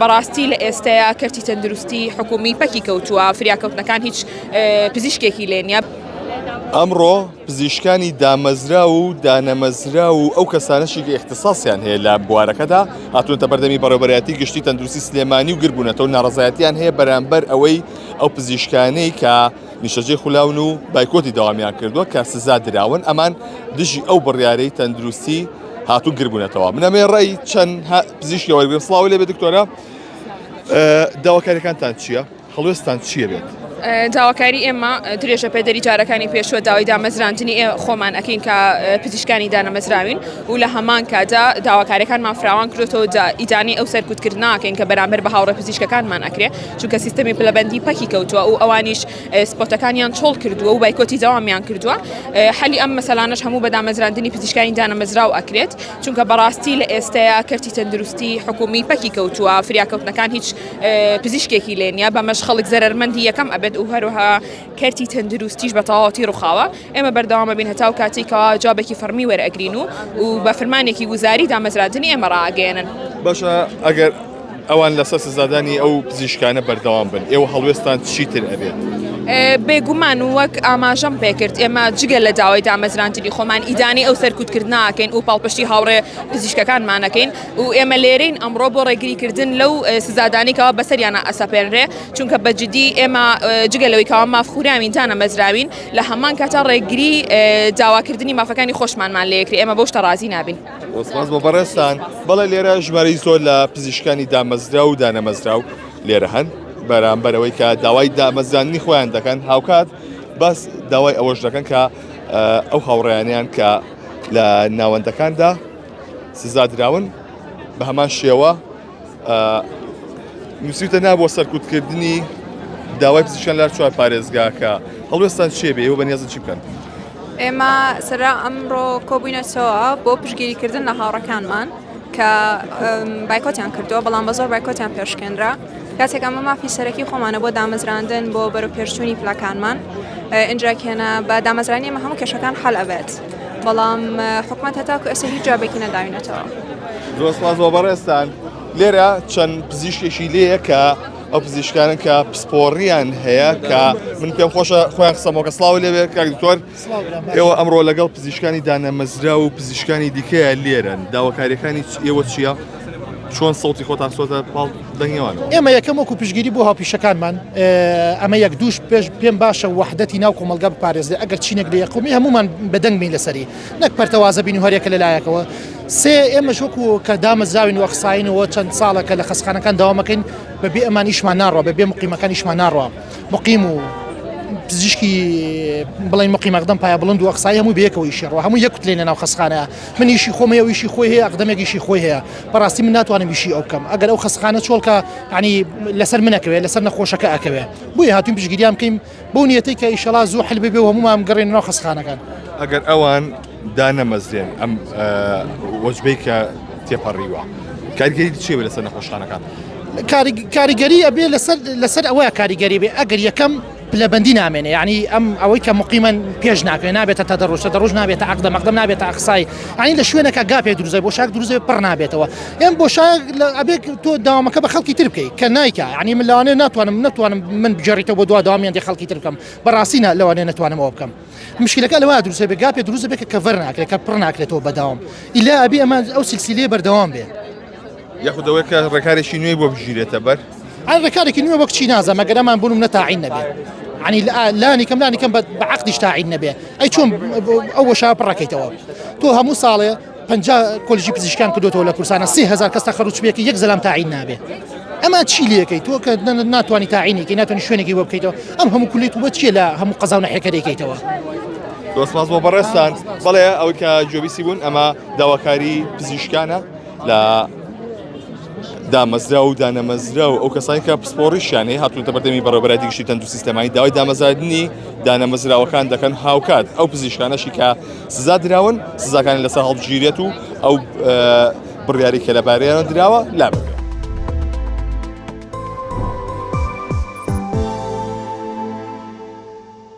بەڕاستی لە ئێستەیا کەرتی تەندروستی حکومی پەکی کەوتووە، فریاکەوتنەکان هیچ پزیشکێکی لێ نییە. ئەمڕۆ پزیشکانی دامەزراو و دانەمەزراو و ئەو کەسانەشی کە ئیختیساسیان هەیە لە بوارەکەدا هاتوونەتە بەردەمی بەڕێوەبەرایەتی گشتی تەندروستی سلێمانی و گربوونەتەوە ناڕەزایەتیان هەیە بەرامبەر ئەوەی ئەو پزیشکانەی کە نیشتەجێ خولاون و بایکۆتی دەوامیان کردووە کە سزا دراون ئەمان دژی ئەو بڕیارەی تەندروستی هاتوو گربوونەتەوە منەمێ ڕێی چەند پزیشکی وەرگرم سڵاو لێ بێ دکتۆرە داواکاریەکانتان چییە؟ هەڵوێستان چییە بێت؟ داواکاری ئێمە درێژە پێدەری جارەکانی پێشوە داوای دامەزراندنی ئێ خۆمان ئەکەین کە پزیشکانی دانەمەزراوین و لە هەمان کادا داواکاریەکانمان فراوان کردێتەوە ئیدانەی ئەو سەرکوتکردنە ئەکەین کە بەرامبەر بە هاوڕێ پزیشکەکانمان ئەکرێ چونکە سیستەمی پلەبەندی پەکی کەوتووە و ئەوانیش سپۆتەکانیان چۆڵ کردووە و بایکۆتی دەوامیان کردووە حەلی ئەم مەسەلانەش هەموو بە دامەزراندنی پزیشکانی دانەمەزراو ئەکرێت چونکە بەڕاستی لە ئێستەیا کەرتی تەندروستی حکومی پەکی کەوتووە فریاکەوتنەکان هیچ پزیشکێکی لێ نییە بەمەش خەڵک زەرەرمەندی یەکەم ئەبێت و هەروەها کەرتی تەندروستیش بە تەواوەتی ڕوخاوە ئێمە بەردەوام ئەبین هەتاو کاتێک کەوا جوابێکی فەڕمی وەرئەگرین و و بە فرمانێکی وزاری دامەزراندنی ئێمە ڕائەگەیەنن. باشە ئەگەر ئەوان لەسەر سزادانی ئەو پزیشکانە بەردەوام بن ئێوە هەڵوێستان چیتر ئەبێت؟ بێگومان وەک ئاماژەم پێکرد ئێمە جگە لە داوای دامەزراندنی خۆمان ئیدانەی ئەو سەرکوتکردنە ئەکەین و پاڵپشتی هاوڕێ پزیشکەکانمان ئەکەین و ئێمە لێرەین ئەمڕۆ بۆ ڕێگریکردن لەو سزادانەی کەوا بەسەریانە ئەسەپێنرێ چونکە بە جدی ئێمە جگە لەوەی کەوا مافخوراوین دانەمەزراوین لە هەمان کاتا ڕێگری داواکردنی مافەکانی خۆشمانمان لێکرێ ئێمە بەو شتە ڕازی نابین. سپاس بۆ بەڕێزتان. بەڵێ لێرە ژمارەی زۆر لە پزیشکانی دامەزراو و دانەمەزراو لێرە هەن بەرامبەر ئەوەی کە داوای دامەزراندنی خۆیان دەکەن هاوکات باس داوای ئەوەش دەکەن کە ئەو هاوڕێیانیان کە لە ناوەندەکاندا سزا دراون بە هەمان شێوە نووسیوتە نا بۆ سەرکوتکردنی داوای پزیشکان لە چوار پارێزگاکە هەڵوێستان چیە بێ ئێوە بەنیازن چی بکەن؟ ئێمە سەرا ئەمڕۆ کۆبووینەتەوە بۆ پشتگیریکردن لە هاوڕەکانمان کە بایکۆتیان کردووە بەڵام بە زۆر بایکۆتیان پێشکێنرا کاتێک ئەمە مافی سەرەکی خۆمانە بۆ دامەزراندن بۆ بەرەو پێشچوونی پلەکانمان ئینجاکێنە بە دامەزرانی ئێمە هەموو کێشەکان حەل ئەبێت بەڵام حکومەت هەتاکو ئێستا هیچ جوابێکی نەداوینەتەوە. زۆر سپاس بۆ بەڕێزتان. لێرە چەند پزیشکێکی لێیە کە ئەو پزیشکانن کە پسپۆڕیان هەیە کە من پێم خۆشە خۆیان قسەمەکە سڵاو لێبێ کاک دکتۆر ئێوە ئەمڕۆ لەگەڵ پزیشکانی دانەمەزرا و پزیشکانی دیکەیە لێرەن داواکاریەکانی ئێوە چییە؟ چۆن سەوتی خۆتان خستۆتە پاڵ دەنگیوانەوە؟ ئێمە یەکەم وەکو پشتگیری بۆ هاوپیشەکانمان ئەمە یەک دووش پێش پێم باشە وەحدەتی ناو کۆمەڵگا بپارێزرێ ئەگەر چینێک لە یەقومی هەمومان بەدەنگ بین لەسەری نەک پەرتەوازە بین و هەریەکە لە لایەکەوە سێ ئێمەش وەکو کە دامەزراوین و ئەخساینەوە چەند ساڵە کە لە خەستخانەکان داوامەکەین بەبێ ئەمان ئیشمان ناڕوا بەبێ مقیمەکان ئیشمان ناڕوا مقیم و پزیشکی بڵین مقیم ئەقدەم پایە بڵند و ئەخسایی هەموو بەیەکەوە ئیشی ڕوا هەموو یەک کوتلەین لەناو خەستخانەیە من ئیشی خۆم هەیە و ئیشی خۆی هەیە ئەقدەمێک ئیشی خۆی هەیە بەڕاستی من ناتوانم ئیشی ئەو بکەم ئەگەر ئەو خەستخانە چۆڵکە ینی لەسەر منەکەوێ لەسەر نەخۆشەکە ئەکەوێ بۆیە هاتوین پشتگیریان بکەین بەو نیەتەی کە ئیشەڵا زوو حل ببێ و هەموومان بگەڕێین ناو خەستخانەکان. ئەگەر ئەوان دانەمەزرێن ئەم وەجبەی کە تێپەڕیوە کاریگەری چیە بێ لەسەر نەخۆشخانەکان؟ کاریگەری ئەبێ لەسەر لەسەر ئەوەیە کاریگەری بێ ئەگەر یەکەم پلەبەندی نامێنێ یعنی ئەم ئەوەی کە مقیمەن پێش ناکرێ نابێتە تەدەڕوج تەدەڕوج نابێتە عەقدە مەقدەم نابێتە ئەقسای یعنی لە شوێنەکە گاپێک دروست بۆ شاک دروست پڕ نابێتەوە ئەم بۆ شاک ئەبێ تۆ داوامەکە بە خەڵکی تر بکەیت کە نایکا یعنی من لەوانەیە ناتوانم نەتوانم من بگەڕیتەوە بۆ دوا داوامیان دێ خەڵکی تر بکەم بەڕاستی نا لەوانەیە نەتوانم ئەوە بکەم مشکلەکە لەوە دروست بێ گاپێ دروست بێ کە کەڤەر ناکرێت کە پڕ ناکرێتەوە بەداوام ئیلا ئەبێ ئەمە ئەو سلسلەیە بەردەوام بێ یاخود ئەوەی کە ڕێکارێکی نوێی بۆ بگیرێتە بەر ئەی ڕێکارێکی نوێ وەک چی نازانم ئەگەر ئەمان بوونم نە تاعین نەبێ عنی لانی کەم لانی کەم بە عەقدیش تاعین نەبێ ئەی چۆن ئەو وەشا پڕەکەیتەوە تۆ هەموو ساڵێ 50 کۆلژی پزیشکان کردوتەوە لە کوردستانە 3000 کەس تەخەروج بێکە یەک زەلام تاعین نابێ ئەمە چی لەکەی تۆ کە ناتوانانی تاعینێکی ناتوانانی شوێنێکی بۆ بکەیتەوە ئەم هەموو کولیت وە چیە لە هەموو قەزا و نەحیەکە دەیکەیتەوە زۆر سپاس بۆ بەڕێزتان بەڵێ ئەوەی کە گوێبیستی بوون ئەمە داواکاری پزیشکانە لە دامەزراو و دانەمەزراو ئەو کەسانی کە پسپۆڕیشیان هەیە هاتوونەتە بەردەمی بەڕێوەبەرایەتی گشتی تەندروستی سلێمانی داوای دامەزراندنی دانەمەزراوەکان دەکەن هاوکات ئەو پزیشکانەشی کە سزا دراون سزاکانی لەسەر هەڵبگیرێت و ئەو بڕیاری کە لەبارەیان دراوە لابرێت.